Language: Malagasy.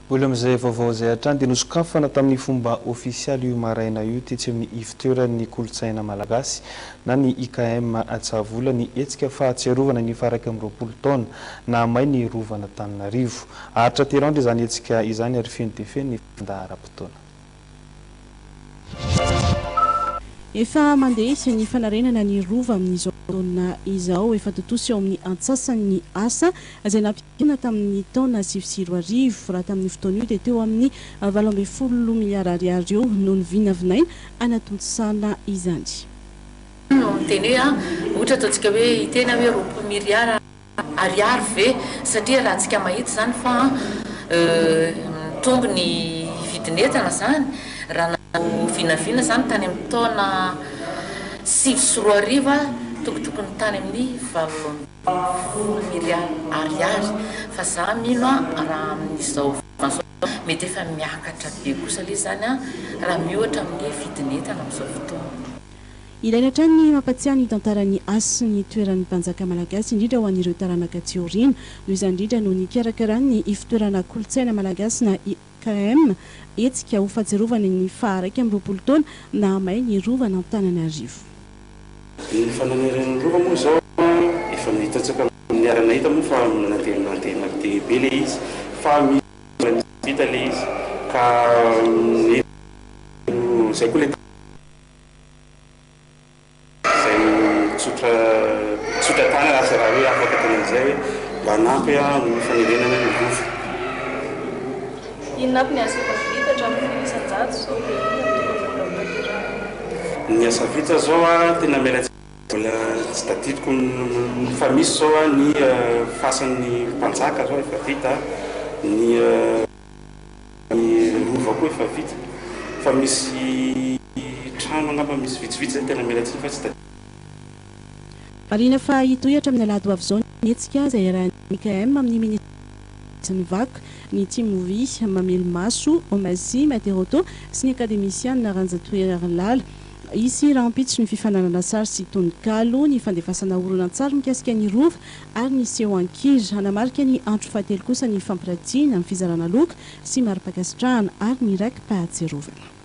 Mbola amin'izay vaovao izay hatrany dia nosokafana tamin'ny fomba ofisialy io maraina io tetsy amin'ny ivotoeran'ny kolontsaina malagasy na ny IKM Antsahavola ny hetsika fahatsiarovana ny faha 21 taona nahamay ny Rovan'Antananarivo. Haharitra telo andro izany hetsika izany ary feno dia feno ny fandaharam-potoana. Efa mandeha ny fanarenana ny Rova amin'izao fotoana izao. Efa tontosa eo amin'ny antsasany ny asa izay nampiaina tamin'ny taona 2009. Raha tamin'io fotoana io dia teo amin'ny 18 miliara ariary eo no novinavinaina hanatontosana izany. No miteny hoe ohatra ataontsika hoe hiteny aho hoe 20 miliara ariary ve satria raha tsika mahita izany fa mitombo ny vidin'entana izany raha nanao vinavina izany tany amin'ny taona 2009 tokotokony tany amin'ny 18 miliara ariary fa za mino raha amin'izao fotoana izao mety efa miakatra be kosa ilay izy izany raha miohatra amin'ny vidin'entana amin'izao fotoana. Ilaina hatrany ny mampatsiahy ny tantaran'ny hasy sy ny toeran'ny mpanjaka malagasy, indrindra ho an'ireo taranaka aty aoriana. Noho izany indrindra no nikarakaran'ny Ivotoerana Kolontsaina Malagasy na IKM hetsika ho fahatsiarovana ny faha 21 taona nahamay ny Rovan'Antananarivo. Ny fananeren'ny Rova moa izao efa nitantsaka niara-nahita moa fa nandeha nandeha nandeha be ilay izy fa misy mbola misy vita ilay izy ka mety ho izay koa ilay Izay tsotra tsotra tanana asa raha hoe afaka atao an'izay hoe mba hanampy amin'ny fanerenana ny rova. Inona avy ny asa efa vita hatramin'ny firy isan-jato izao dia inona no tokony mbola ho tanterahina? Ny asa vita izao tena miala tsiny mbola tsy tadidiko fa misy izao ny fasan'ny mpanjaka izao efa vita, ny. Ny rova koa efa vita fa misy trano angamba misy vitsivitsy zay tena mila tsiny fa tsy tadidy. Marihina fa hitohy hatramin'ny alahady ho avy izao ny hetsika izay iarahan'ny IKM amin'ny minisiteran'ny ny vakoka, ny Team Movie, Mamelomaso, Omasi, Materauto sy ny akademisianina Ranjatoerilala. Hisy rahampitso ny fifaninanana sary sy tononkalo, ny fandefasana horonantsary mikasika ny rova ary ny seho an-kira. Hanamarika ny andro fahatelo kosa ny fampiratiana, ny fizarana loka sy mari-pankasitrahana ary ny raki-pahatsiarovana.